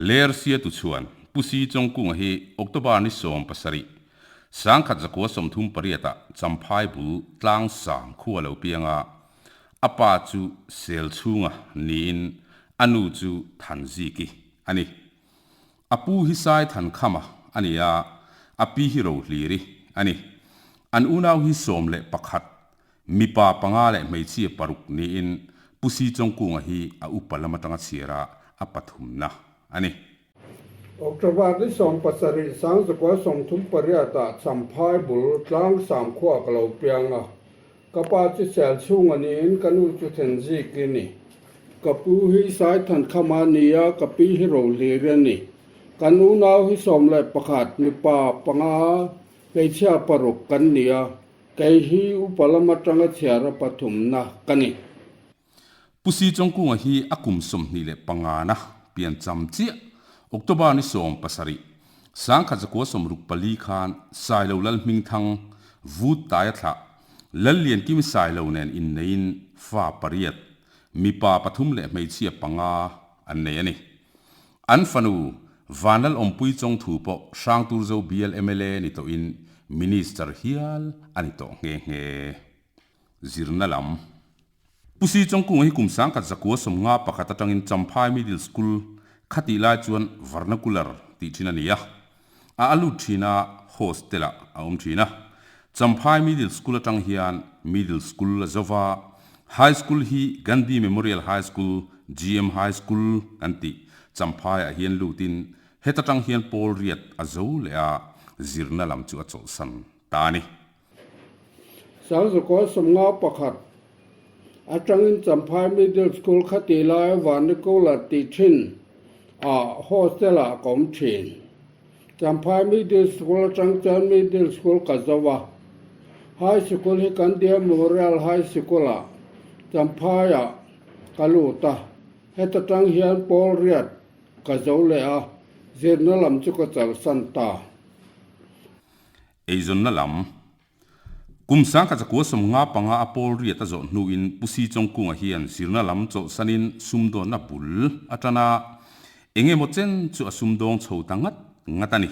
Lersia tuchhuan Pu Si Chawngkunga hi October ni 17, 1938 ah Champhai bul Tlangsam khua lo piang a, a pa chu Selchhunga niin a nu chu Thanziki a ni. A pu hi Sai Thankhama a ni a, a pi hi Rohliri a ni. An unau hi 11, mipa panga leh hmeichhia paruk niin Pu Si Chawngkunga hi a upa lam atanga chhiara a pathumna a ni. October ni 17 1938 ah Champhai bul Tlangsam khua ka lo piang a, ka pa chu sel chhunga niin ka nu chu Thenzik i ni. Ka pu hi Saithankhama a ni a, ka pi hi Rohliri a ni. Kan unau hi 11, mipa panga, hmeichhia paruk kan ni a, Kei hi upa lam atanga chhiara pathumna ka ni. Pu Si Chawngkunga hi a kum 25 na pian cham chiah October ni 17, 1964 khan Sailo Lal Hmingthang, Vut Taia thlah, Lal Liankim Sailo nen inneiin fa pariat, mipa pathum leh hmeichhia panga an nei a ni. An fanu, Vanlal Awmpui Chawngthu pawh Hrangturzo bial mla ni tawhin Minister hial a ni tawh nghe nghe. Zirna lam. Pu Si Chawngkunga hi kum 1991 atangin Champhai Middle School khatih lai chuan Vernacular tih thin a ni a. A a lut thin a, hostel-ah a awm thin a. Champhai Middle School atang hian Middle School a zo va, High School hi Gandhi Memorial High School, GM High School kan tih, Champhaiah hian lutin heta tang hian pawl riat a zo leh a, zirna lam chu a chawlhsan ta a ni. 1951 atangin Champhai Middle School khatih laia Vernacular tih thin ah hostel ah ka awm thin. Champhai Middle School atang chuan Middle School ka zo a. High School hi kan Dear Memorial High School ah Champhai ah ka lut a. Heta tang hian pawl riat ka zo leh a, zirna lam chu ka chalsan ta. Eizawnna lam. Kum 1995 a pawl riat a zawh hnuin Pu Si Chawngkunga hian zirna lam chawlhsanin sumdawnna bul a tan a, eng emaw chen chu a sumdawng chho ta ngat ngat a ni.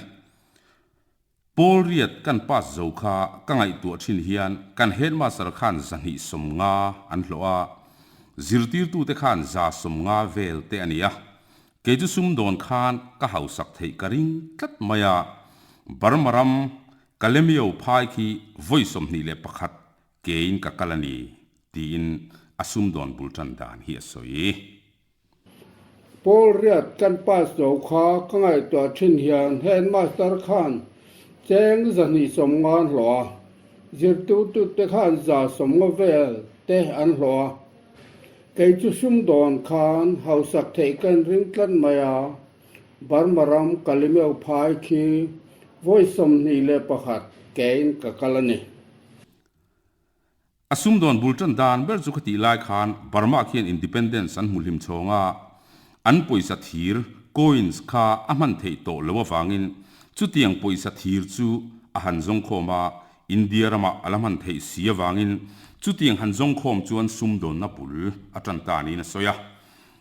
Pawl riat kan pass zo kha ka ngaihtuah thin hian kan headmaster khan 250 an hlawh a, zirtirtute khan 150 vel te a ni a, Kei chu sumdawn khan ka hausak theih ka ring tlat mai a, Burma ram Kalemyo phai khi vawi 21 kein ka kal a ni, tiin a sumdawn bul tan dan hi a sawi. Pawl riat kan pass zo kha ka ngaihtuah thin hian headmaster khan cheng 250 an hlawh a, zirtirtute khan 150 vel te an hlawh a. Kei chu sumdawn khan hausak theih ka inring tlat mai a, Burma ram Kalimeu phai khi vawi 21 kein ka kal a ni. A sumdawn bul tan dan ber chu ka tih lai khan Burma khian independence an hmu hlim chhawng a, an pawisa thir, coins, kha a hman theih tawh lo avangin chutiang pawisa thir chu a han zawngkhawm a, India ramah a la hman theih si avangin chutiang han zawngkhawm chuan sumdawnna bul a tan ta niin a sawi a.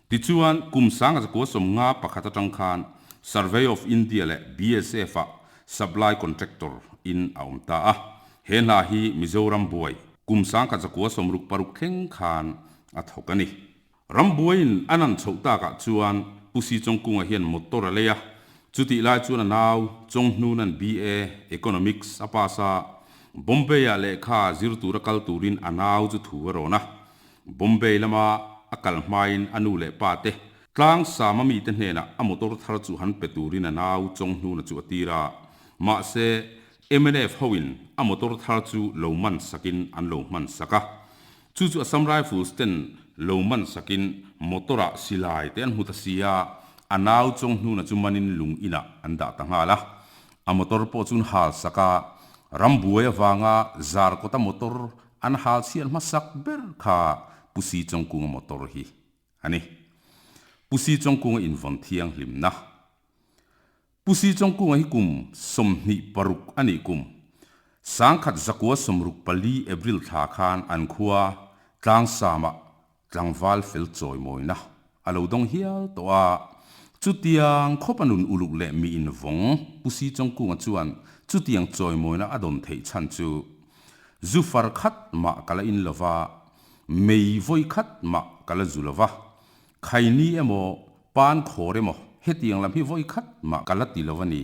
Tichuan, kum 1951 atang khan Survey of India leh BSF-ah Supply Contractor in a awm ta a. He hna hi Mizoram buai kum 1966 thleng khan a thawk a ni. Rambuaiin a nan chhoh takah chuan Pu Si Chawngkunga hian motor a lei a, chutih lai chuan a nau Chawnghnun-a'n BA, Economics, a pass a, Bombay-ah lehkha zir tura kal turin a nau chu thu a rawn a. Bombay lama a kal hmain a nu leh pa te tlang sama mite hnenah a motor thar chu han pe turin a nau Chawnghnuna chu a tir a, mahse mnf hoin a motor thar chu lo man sakin an lo hman sak a. Chu chu Assam Rifles ten lo man sakin motor ah silai te an hmu ta si a, a nau Chawnghnuna chu manin lung inah an dah ta nghal a. A motor pawh chu an hal sak a, rambuai avanga Zarkawta motor an hal chhiat hmasak ber kha Pu Si Chawngkunga motor hi a ni. Pu Si Chawngkunga invawn thianghlimna. Pu Si Chawngkunga hi kum 26 a nih kum 1964 April thla khan an khua Tlangsamah tlangval fel chawimawina a lo dawng hial tawh a. Chutiang khawpa nun uluk leh mi invawng Pu Si Chawngkunga chuan chutiang chawimawina a dawn theih chhan chu zu far khat mah ka la in lo va, mei vawi khat mah ka la zu lo va, khaini emaw pan khawr emaw hetiang lam hi vawi khat mah ka la ti lo a ni.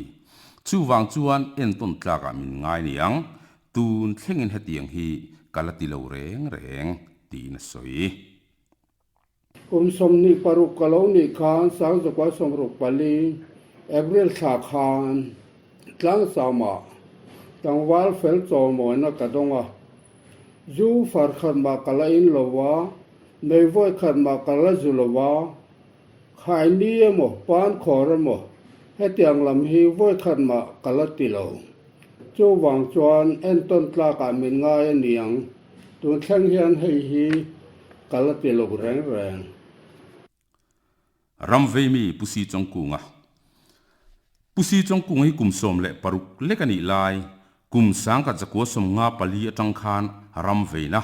Chuvang chuan entawn tlakah min ngai niang, tun thlengin hetiang hi ka la ti lo reng reng, tiin a sawi. Kum 26 ka lo nih khan 1964 April thla khan Tlangsama tlangval fel chawlmawina ka dawng a. Zu far khat mah ka la in lo a, mei vawi khat mah ka la zu lo a, khaini emaw pan khawr emaw hetiang lam hi vawi khat mah ka la ti lo. Chuvang chuan entawn tlakah min ngai a niang. Tun thleng hian hei hi ka la ti lo reng reng. Ram veimi Pu Si Chawngkunga Pu Si Chawngkunga hi kum 16 lek a nih lai, kum 1954 atang khan ram veina,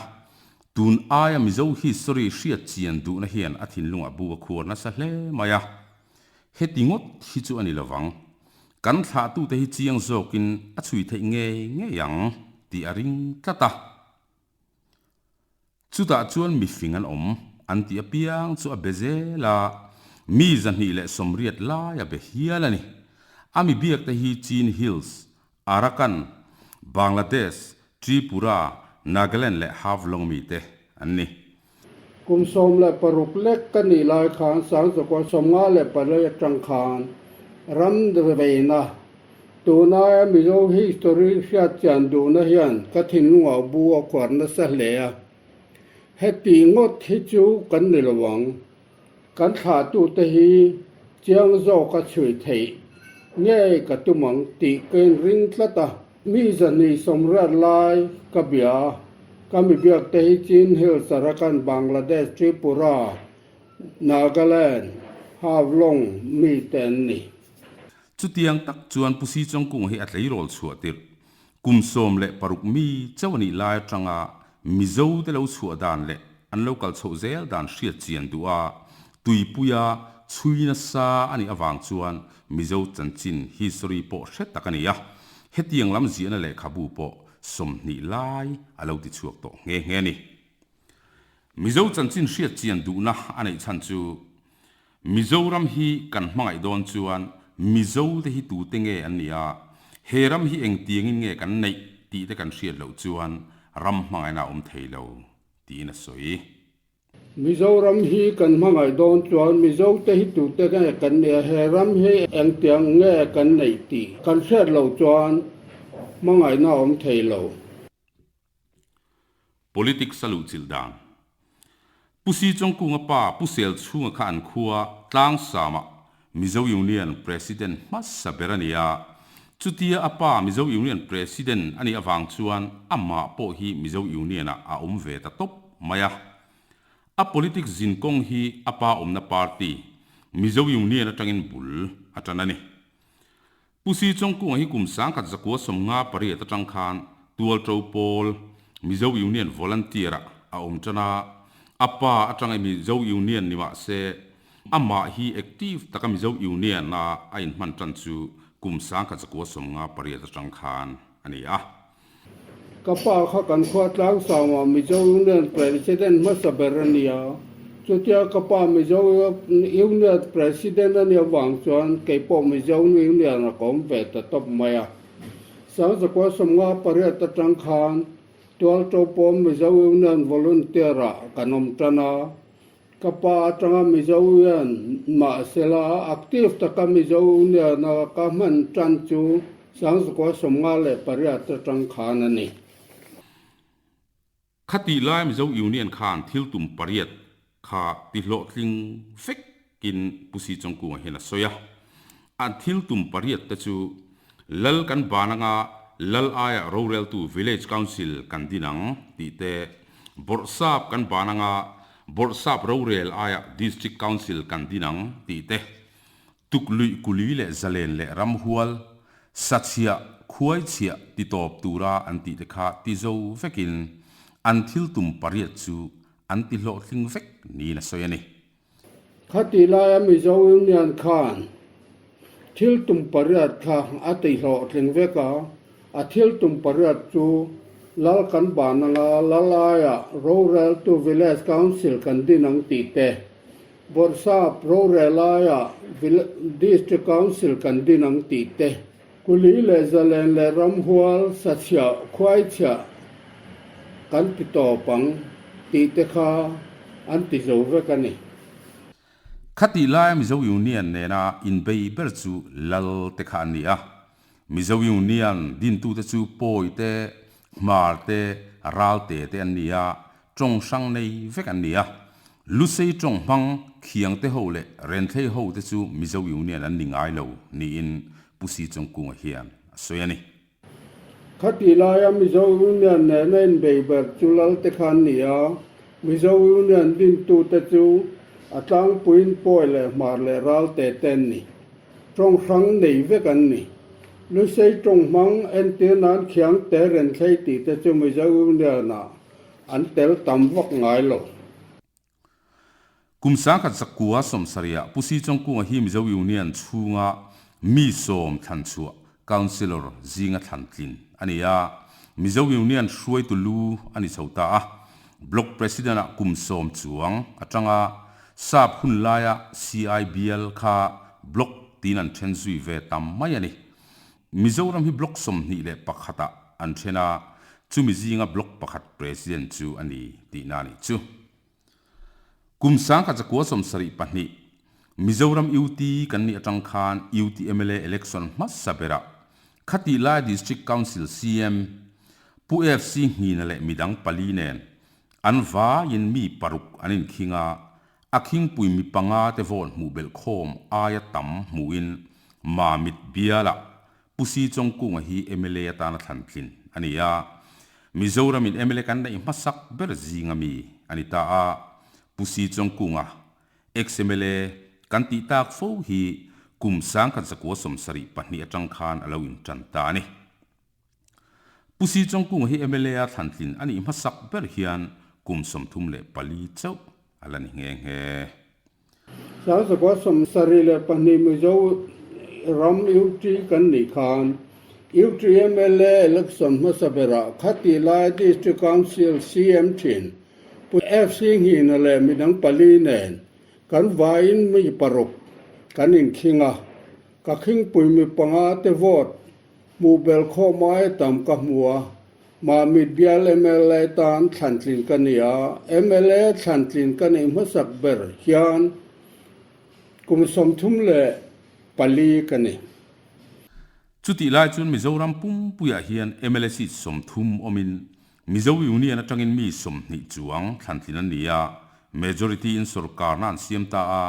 tun aia Mizo history hriat chian duhna hian a thinlungah bu a khuar nasa hle mai a. Heti ngawt hi chu a ni lovang. Kan thlahtute hi chiang zawkin a chhui theih ngei ngei ang tih a ring tlat a. Chutah chuan mifing an awm an tih apiang chu a be zel a, mi 280 lai a be hial a ni. A mi biakte hi Chin Hills, Arakan, Bangladesh, Tripura, Nagaland leh Haflong mite an ni. Kum 16 lek ka nih lai khan 1954 atang khan ram veina tunaia Mizo history hriat chian duhna hian ka thinlungah bu a khuar nasa hle a. Heti ngawt hi chu kan ni lo ang. Kan thlahtute hi chiang zawka chhui theih ngei ka tum ang tih ka inring tlat a. Mi 280 lai ka bia a, ka mi biak te hi Chin Hills, Arakan, Bangladesh, Tripura, Nagaland, Haflong mi te an ni. Chutiang tak chuan Pu Si Chawngkung hi a tleirawl chhuah tirh kum 16 mi chauh a nih lai atanga Mizo te lo chhuah dan leh an lo kal chhoh zel dan hriat chian duh a, tuipuia chhui nasa a nih avang chuan Mizo chanchin history pawh hre tak a ni a, hetiang lam ziahna lehkhabu pawh 20 lai a lo ti chhuak tawh nghe nghe a ni. Mizo chanchin hriat chian duhna a neih chhan chu Mizoram hi kan hmangaih dawn chuan Mizo te hi tute nge an nih a, he ram hi engtiangin nge kan neih tih te kan hriat loh chuan ram hmangaihna a awm thei lo tiin a sawi. Mizoram hi kan hmangaih dawn chuan Mizo te hi tute nge kan nih a, he ram hi engtiang nge kan neih tih kan hriat loh chuan hmangaihna a awm thei lo. Politics a luhchilh dan. Pu Si Chawngkunga pa Pu Selchhunga kha an khua Tlangsama Mizo Union President hmasa ber a ni a. Chutia a pa Mizo Union President a nih avang chuan amah pawh hi Mizo Union-ah a awm ve ta tawp mai a. A politics zinkawng hi a pa awmna party Mizo Union atangin bul a tan a ni. Pu Si Chawngkunga hi kum 1958 atang khan Tualṭo pawl Mizo Union Volunteer-ah a awm ṭan a, a pa atanga Mizo Union ni mah se, amah hi active taka Mizo Union-a a inhman ṭan chu kum 1958 atang khan a ni a. Ka pa kha kan khua Tlangsangah Mizo Union President hmasa ber a ni a, chutia ka pa Mizo Union President a nih avang chuan kei pawh Mizo Union a ka awm ve ta tawp mai a. 1958 atang khan Tualṭo pawm Mizo Union Volunteer ah kan awm tan a, ka pa atanga Mizo Union mahsela active taka Mizo Union a ka hman tan chu 1958 atang khan a ni. Khatih lai Mizo Union khan thil tum pariat kha ti hlawhtling vekin Pu Si Chawngkunga hian a sawi a. An thil tum pariat te chu Lal kan ban anga Lal aia roreltu Village Council kan din ang tih te, Bawrhsap kan ban anga Bawrhsap rorel aia District Council kan din ang tih te, Tukluih kuli leh zalen leh ramhual, sachhiah, khuaichhiah ti tawp tura an tih te kha ti zo vekin an thil tum pariat chu an ti hlawhtling vek niin a sawi a ni. Khatih laia Mizo Union khan thil tum pariat kha a tihlawhtling vek a, a thil tum pariat chu Lal kan ban anga Lal aiah roreltu Village Council kan din ang tih te, Bawrhsap rorel aiah District Council kan din ang tih te, Kuli leh zalen leh ramhual sachhiah khuaichhiah kan ti tawp ang tih te kha an ti zo vek a ni. Khatih laia Mizo Union nena inbei ber chu Lal te kha an ni a. Mizo Union dintute chu Pawi te, Hmar te, Ralte te an ni a, Tawng hrang nei vek an ni a. Lusei tawng hmang Khiangte ho leh Renthlei ho te chu Mizo Union an ni ngai lo niin Pu Si Chawngkunga hian a sawi a ni. Khatih laia Mizo Union nena inbei ber chu Lalte kha an ni a, Mizo Union dintute chu a tlangpuiin Pawi leh Hmar leh Ralte te an ni. Tawng hrang nei vek an ni. Lusei tawng hmang entir nan Khiangte Renthlei tih te chu Mizo Union-ah An tel tam vak ngai lo. Kum 1900 sawmsarihah Pu Si Chawngkunga hi Mizo Union chhunga mi sawm thlan chhuah Councillor zinga thlan tlin a ni a, Mizo Union hruaitu lu a ni chho ta a. Block President-ah kum sawm chuang atanga sap hun laia CIBL kha Block tiin an then zui ve tam mai a ni. Mizoram hi Block 21 ah an then a, chumi zinga Block pakhat President chu a ni tihna a nih chu. Kum 1972 Mizoram UT kan nih atang khan UT mla election hmasa berah khatih lai District Council CM Pu FC Nghina leh midang pali nen an vaiin mi paruk an inkhing a, A khingpui mi panga te vote hmuh belh khawm aia tam hmuhin Mamit bialah Pu Si Chawngkunga hi mla atana thlan tlin a ni a. Mizoramin mla kan neih hmasak ber zinga mi a ni ta a. Pu Si Chawngkunga, ex-mla, kan tih tak fo hi kum 1972 atang khan a lo intan ta a ni. Pu Si Chawngkunga hi mla a thlan tlin a nih hmasak ber hian kum 34 chauh a la ni nghe nghe. 1972 Mizo ram UT kan nih khan UT mla election hmasa berah khatih lai District Council CM thin Pu FC Nghina leh midang pali nen kan vaiin mi paruk kan inkhing a, ka khingpui mi panga te vote Hmuh bel khawm ai tam ka hmu a, Mamit bial mla tan thlantlin ka ni a, mla thlantlin ka neih hmasak ber hian kum 34 ka ni. Chutih lai chuan Mizoram pumpuiah hian mla seat 30 awmin Mizo Union atangin mi 20 chuang thlantlin an ni a, majority in sorkarna an siam ta a,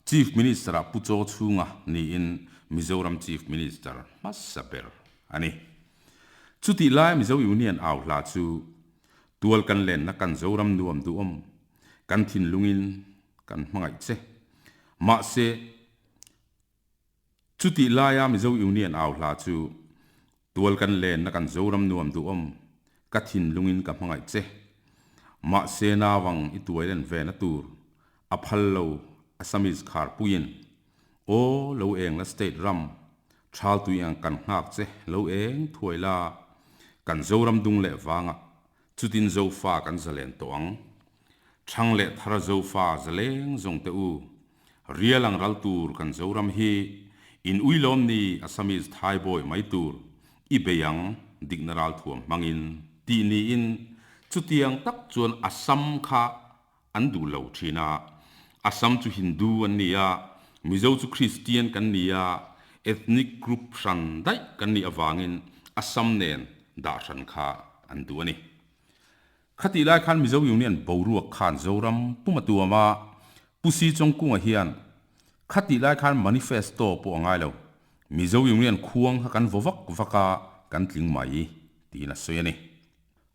Chief Minister-ah Pu Chaw Chhunga niin Mizoram Chief Minister hmasa ber a ni. Chutih lai Mizo Union au hla chu Tual kan lenna kan Zoram nuam duhawm, kan thinlungin kan hmangaih che. Mahse, Chutih laia Mizo Union au hla chu, Tual kan lenna kan Zoram nuam duhawm, ka thinlungin ka hmangaih che. Mahse nauvang i tuai len vena tur, a phal lo Assamese khar puiin. Aw, lo eng la state ram, thal tui ang kan nghak che, lo eng thuai la, kan Zoram dung leh vangah Chutin Zofa kan zalen tawh ang. Thang leh thar Zofa zaleng zawng teh u. Rial ang ral tur kan Zoram hi in ui lawm ni Assamese thaibawi mai tur i bei ang dikna ralthuam hmangin tih niin chutiang tak chuan Assam kha an duh lo thin a. Assam chu Hindu an ni a, Mizo chu Kristian kan ni a, ethnic group hran daih kan nih avangin Assam nen dah hran kha an duh a ni. Khatih lai khan Mizo Union boruak khan Zoram pum a tuam a, Pu Si Chawngkunga hian khatih lai khan manifesto pawh a ngai lo, Mizo Union khuang kha kan vaw vak vak a, kan tling mai tiin a sawi a ni.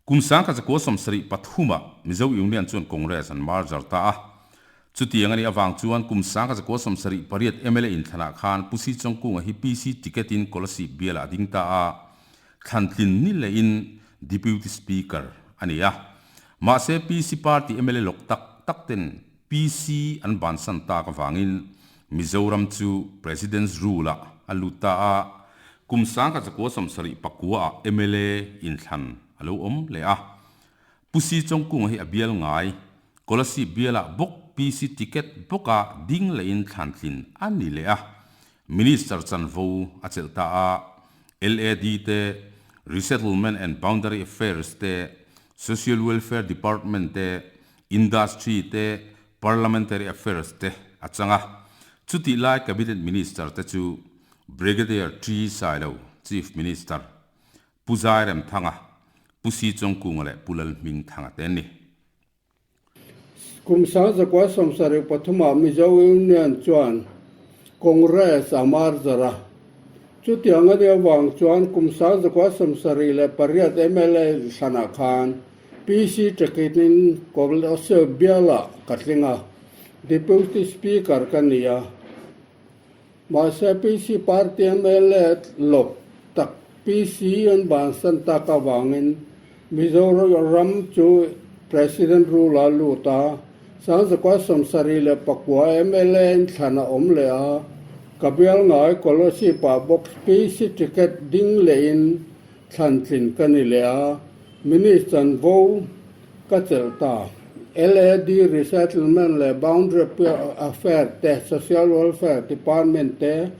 Kum 1973 ah Mizo Union chuan Congress an merger ta a. Chutiang a nih avang chuan kum 1978 mla inthlanah khan Pu Si Chawngkunga hi PC ticket in Kolasib bialah a ding ta a, thlantlin ni lehin Deputy Speaker a ni a. Mahse PC party mla lawk tak tak ten. PC an bansan tak avangin Mizoram chu President's Rule-ah a lut ta a, kum 1979 ah mla inthlan a lo awm leh a. Pu Si Chawngkunga hi a bial ngai, Kolasib bialah bawk PC ticket bawka ding lehin thlantlin a ni leh a. Minister chanvo a chelh ta a, LAD te, Resettlement and Boundary Affairs te, Social Welfare Department te, Industry te, Parliamentary Affairs te a chang a. Chutih lai Cabinet Minister te chu Brigadier T Sailo, Chief Minister, Pu Zairemthanga, Pu Si Chawngkunga leh Pu Lalhmingthanga te an ni. Kum 1973 ah Mizo Union chuan Congress a merger a. Chutiang a nih avang chuan kum 1978 mla hlanah khan PC Ṭekin Kolasib bialah ka tling a, Deputy Speaker ka ni a. Mahse PC party mla lawp tak PC an bansan tak avangin Mizoram chu President rule a lut a, 1979 mla in thlan a awm leh a, ka bial ngai Kolasib ah bawk PC ticket ding lehin thlan tlin ka ni leh a, Minister an vo ka chelh ta. LAD Resettlement leh Boundary Affair te, Social Welfare Department te,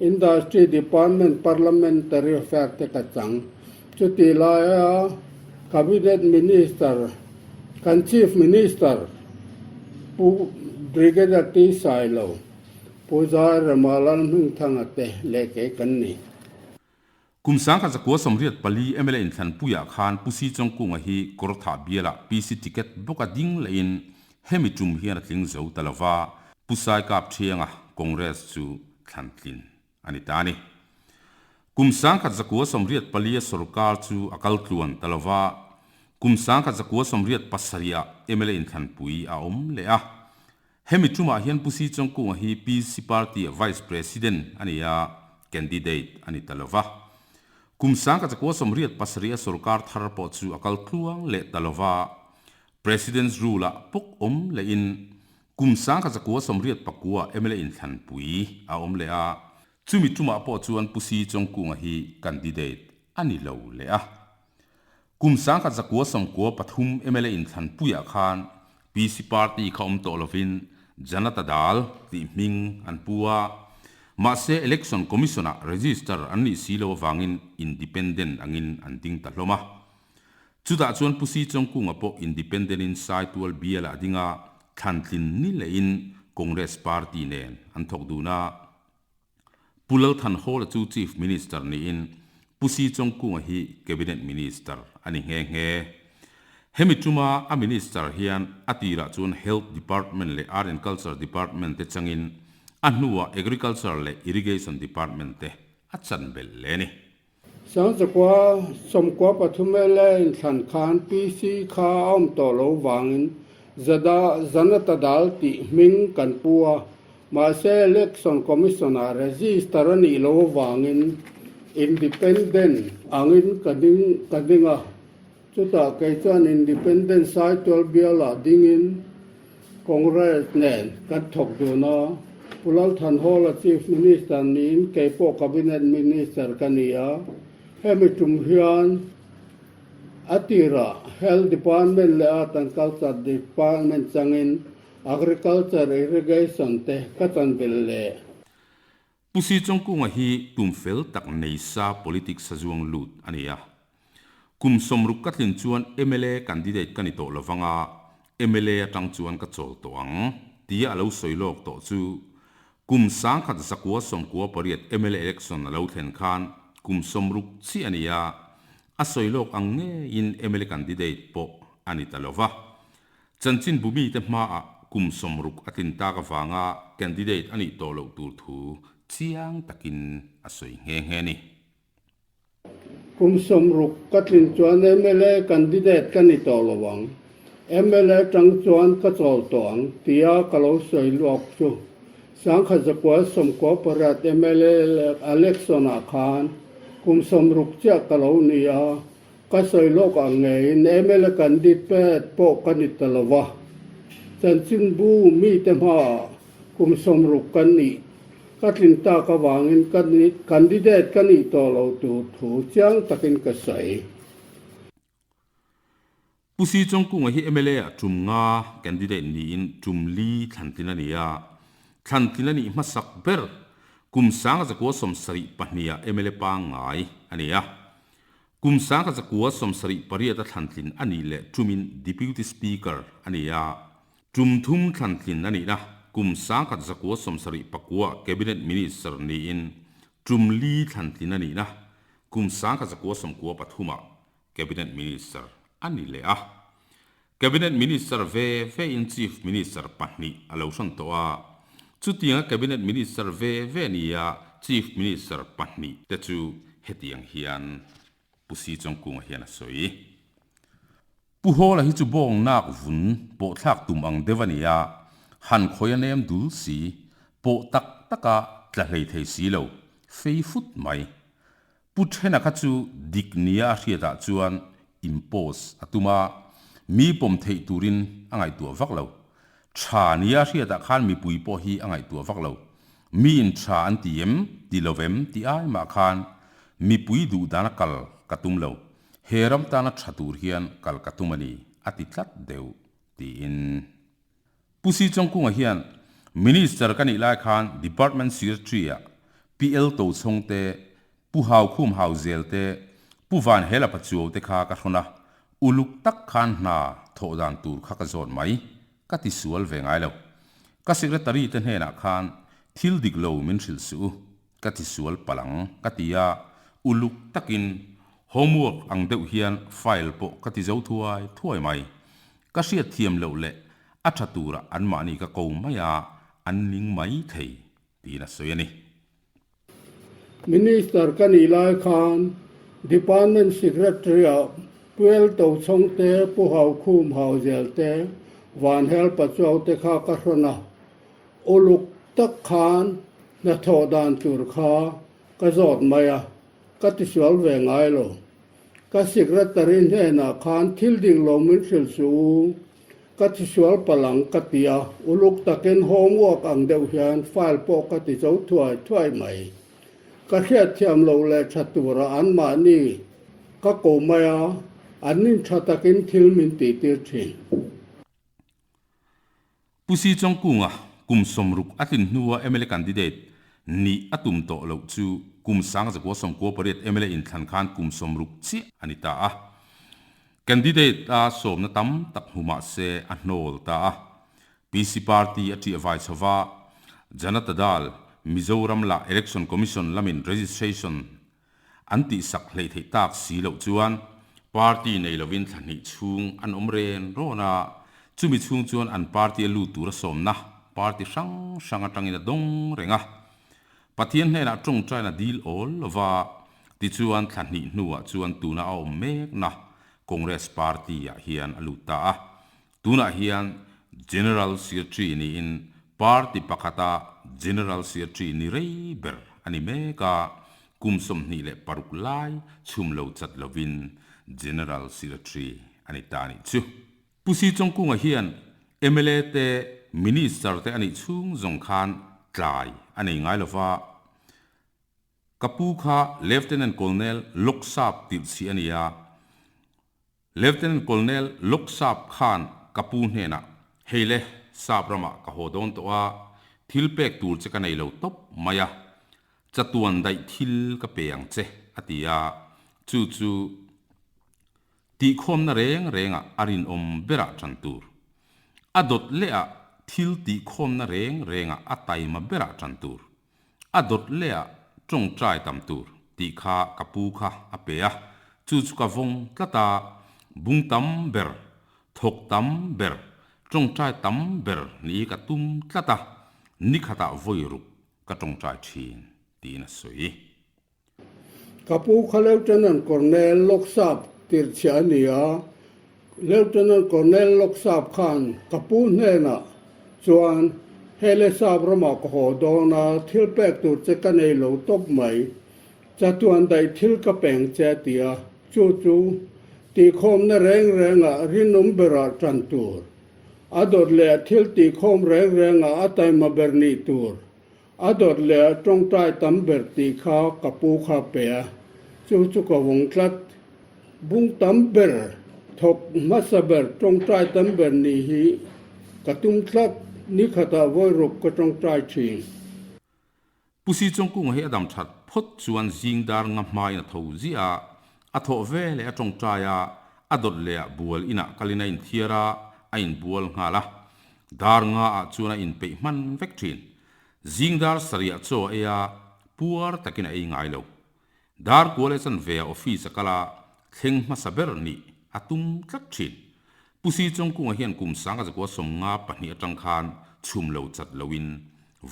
Industry Department, Parliamentary Affair te ka chang. Chutih laia Cabinet Minister, kan Chief Minister Pu Brigadier T Sailo, Pu Zairema Lalhmingthanga te leh kei kan ni. Kum 1984 mla inthlanpuiah khan Pu Si Chawngkunga hi Kawrthah bialah PC ticket bawka ding lehin hemi tum hian a tling zo ta lova, Pu Saikap Thianga Congress chu thlan tlin a ni ta a ni. Kum 1984 a sorkar chu a kal tluan ta lova, kum 1987 ah mla inthlanpui a awm leh a. Hemi tumah hian Pu Si Chawngkunga hi PC Party-a Vice President a ni a, candidate a ni ta lo va. Kum 1987 a sorkar thar pawh chu a kal tluang leh ta lo va, President's Rule-ah pawk awm lehin kum 1989 mla inthlanpui a awm leh a, chumi tumah pawh chuan Pu Si Chawngkunga hi candidate a ni lo leh a. Kum 1993 mla inthlanpuiah khan PC party kha awm tawh lovin Janata Dal tih hming an pu a, mahse Election Commission-ah register an nih si lo avangin independent angin an ding ta hlawm a. Chutah chuan Pu Si Chawngkunga pawh independent-in Saitual bialah a ding a, thlantlin ni lehin Congress party nen an thawk dun a. Pu Lalthanhawla chu Chief Minister niin Pu Si Chawngkunga hi Cabinet Minister a ni nghe nghe. Hemi tuma a Minister hian a tirah chuan Health Department leh Art and Culture Department te changin a hnuah Agriculture leh Irrigation Department te a chan belh leh a ni. 1993 mla inthlan khan PC kha a awm tawh lo vangin Zada Janata Dal tih hming kan pu a, mahse Election Commission-ah register a nih lo avangin Independent angin ka ding ka ding a, chutah kei chuan Independent Saitual bialah dingin Congress nen kan thawk dun a, Pu Lalthanhawla Chief Minister niin kei pawh Cabinet Minister ka ni a, hemi tum hian a tirah Health Department leh Art and Culture Department changin Agriculture, Irrigation te ka chan belh leh. Pu Si Chawngkunga hi tum fel tak nei sa politics a zuang lut a ni a. Kum 60 ka tlin chuan mla candidate ka ni tawh lovang a, mla atang chuan ka chawl tawh ang, tia a lo sawi lawk tawh chu kum 1998 mla election a lo thlen khan kum 60 chiah a ni a, a sawi lawk ang ngeiin mla candidate pawh a ni ta lova. Chanchin bumite hmaah kum 60 a tlin tak avanga candidate a nih tawh loh tur thu chiang takin a sawi nghe nghe a ni. Kum 60 ka tlin chuan mla candidate ka ni tawh lo ang, mla tang chuan ka chawl tawh ang tia ka lo sawi luak chu 1998 mla election-ah khan kum 60 chiah ka lo ni a, Ka sawi lawk ang ngeiin mla candidate pawh ka ni ta lo va. Chanchinbu mite hmaah kum 60 kan nih ka tlin tak avangin ka candidate ka nih tawh lo tur thu chiang takin ka sawi. Pu Si Chawngkunga hi mla ah tum nga candidate niin tum li thlantlin a ni a. Thlantlin a nih hmasak ber kum 1972 ah mla pangngai a ni a. Kum 1978 a thlantlin a nih leh tumin Deputy Speaker a ni a. Tum thum thlantlin a nihna kum 1979 ah Cabinet Minister niin tum li thlantlin a nihna kum 1993 ah Cabinet Minister a ni leh a. Cabinet Minister ve ve in Chief Minister pahnih a lo hrawn tawh a. Chutianga Cabinet Minister ve ve nia Chief Minister pahnih te chu hetiang hian Pu Si Chawngkunga hian a sawi. Pu Hawla hi chu bawng nak vun pawh thlak tum ang deuh a ni a, han khawi a nem dul si, pawh tak taka tla hlei thei si lo, fei fut mai. Pu Thena kha chu dik nia a hriatah chuan impose a tum a, mi pawm theih turin a ngaihtuah vak lo. Tha nia a hriatah khan mipui pawh hi a ngaihtuah vak lo. Miin tha an ti em, ti lo vem ti ai mah khan mipui duh dana kal ka tum lo. He ram tana tha tur hian kal ka tum a ni, a ti tlat deuh, tiin. Pu Si Chawngkunga hian Minister ka nih lai khan Department Secretary-ah PL Tochhawng te, Pu Haukhum Hauzel te, Pu Van Hela Pachuau te kha ka hrawn a, uluk tak khan hna thawh dan tur kha ka zawt mai, ka ti sual ve ngai lo. Ka Secretary te hnenah khan thil dik lo min hrilh suh u, ka ti sual palh ang ka ti a, uluk takin homework ang deuh hian file pawh ka ti zo thuai thuai mai. Ka hriat thiam loh leh a tha turah anmahni ka ko mai a, an ning mai thei, tiin a sawi a ni. Minister ka nih lai khan Department Secretary-ah Puel Tochhawng te, Pu Haukhum Hauzel te, Vanhel Pachuau te kha ka hrawn a. Uluk tak khan hnathawh dan tur kha ka zawt mai a, ka tisual ve ngai lo. Ka secretary hnenah khan thil dik lo min hrilh suh u, ka tisual palh ang ka ti a, uluk takin homework ang deuh hian file pawh ka ti zo thuai thuai mai. Ka hriatthiam loh leh tha tura anmahni ka ko mai a, an nin tha takin thil min tihtir thin. Pu Si Chawngkunga kum 60 a tlin hnua mla candidate nih a tum tawh loh chu kum 1998 mla inthlan khan kum 60 chiah a ni ta a. Candidate a sawmna tam tak hmu mah se a hnawl ta a. PC party a ṭiah vai chho va, Janata Dal, Mizoram lah Election Commission lamin registration An tihsak hleih theih tak si loh chuan party nei lovin thla hnih chhung an awm ren rawn a, chumi chhung chuan an party a lut tura sawmna party hrang hrang atangin a dawng reng a. Pathian hnenah tawngtaina dil awl lova tichuan thla hnih hnuah chuan tuna a awm mekna Congress party ah hian a lut ta a. Tunah hian General Secretary niin party pakhata General Secretary ni rei ber a ni mek a, kum 26 lai chhum lo chat lovin General Secretary a ni ta a nih chu. Pu Si Chawngkunga hian mla te Minister te a nih chhung zawng khan tlai a nei ngai lova, ka pu kha Lieutenant Colonel Loksap tirhchih a ni a, Lieutenant Colonel Loksap khan ka pu hnenah, Hei le, Sap ramah ka haw dawn tawh a, thil pek tur che ka nei lo tawp mai a, chatuan daih thil ka pe ang che, a ti a, chu chu tihkhawmna reng rengah a rinawm berah tan tur. A dawt lehah thil tihkhawmna reng rengah a taima berah tan tur. A dawt leh ah tawngtai tam tur tih kha ka pu kha a pe a, chu chu ka vawng tlat a, bung tam ber, thawk tam ber, tawngtai tam ber nih hi ka tum tlat a, nikhatah vawi ruk ka tawngtai thin tiin a sawi. Ka pu kha Lieutenant Colonel Loksap tirhchhiah a ni a, Lieutenant Colonel Loksap khan ka pu hnenah chuan Hei le Sap ramah ka haw dawn a, thil pek tur che ka nei lo tawp mai, chatuan daih thil ka peng che a ti a, chu chu tihkhawmna reng rengah rinawm berah tan tur. A dawt leh thil tihkhawm reng rengah a taima ber nih tur. A dawt leh tawngtai tam ber tih kha ka pu kha pe a, chu chu ka vawng tlat. Bung tam ber, thawk hmasa ber, tawngtai tam ber nih hi ka tum tlat, nikhatah vawi ruk ka tawngtai thin. Pu Si Chawngkunga hi a dam that phawt chuan zing dar nga hmain a tho ziah a, a thawh ve leh a tawngtai a, a dawt leh ah bual inah kalin a inthiar a, a inbual nghal a. Dar nga ah chuan a inpeih hman vek thin. Zing dar sarih ah chaw a ei a, puar takin a ei ngai lo. Dar kual leh chanve ah office a kal a, thleng hmasa ber nih a tum tlat thin. Pu Si Chawngkunga hian kum sanga zakua 52 atang khan chhum lo chat loin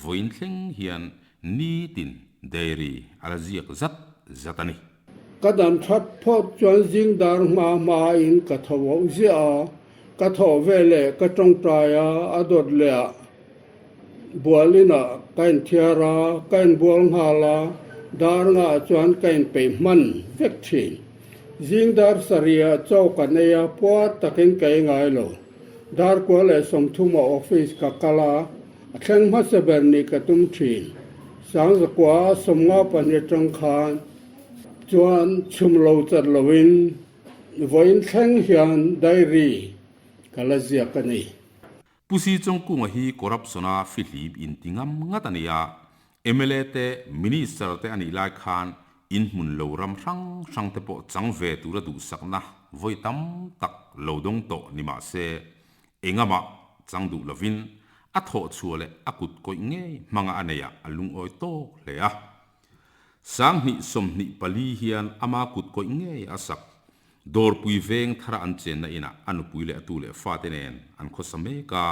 vawiin thleng hian nitin dairy a la ziak zat zat a ni. Ka dam that phawt chuan zing dar hma hma in ka tho auh ziah a, ka thawh veleh ka tawngtai a, a dawt leh ah Bual inah ka inthiar a, ka inbual nghal a, dar ngah chuan ka inpeih hman vek thin. Zing dar sarihah chaw ka nei a, puar takin ka ei ngai lo. Dar kua leh 30 ah office ka kal a, a thleng hmasa ber nih ka tum thin. Sangzakua 52 atang khan chuan chhum lo chat loin vawiin thleng hian diary ka la ziak a ni. Pu Si Chawngkunga hi corruption-a fihlim inti ngam ngat a ni a, mla te, Minister te a nih lai khan inhmun lo ram hrang hrang te pawh chang ve tura duhsakna vawi tam tak lo dawng tawh ni mah se, engamah chang duh lovin a thawhchhuah leh a kut kawih ngei hmanga a neiah a lungawi tawk hle a. 2024 hian ama kut kawih ngei a sak Dawrpui veng thara an chenna inah a nupui leh a tu leh fate nen an khawsa mek a,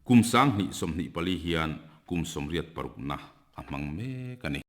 kum 2024 hian kum 86 na a hmang mek a ni.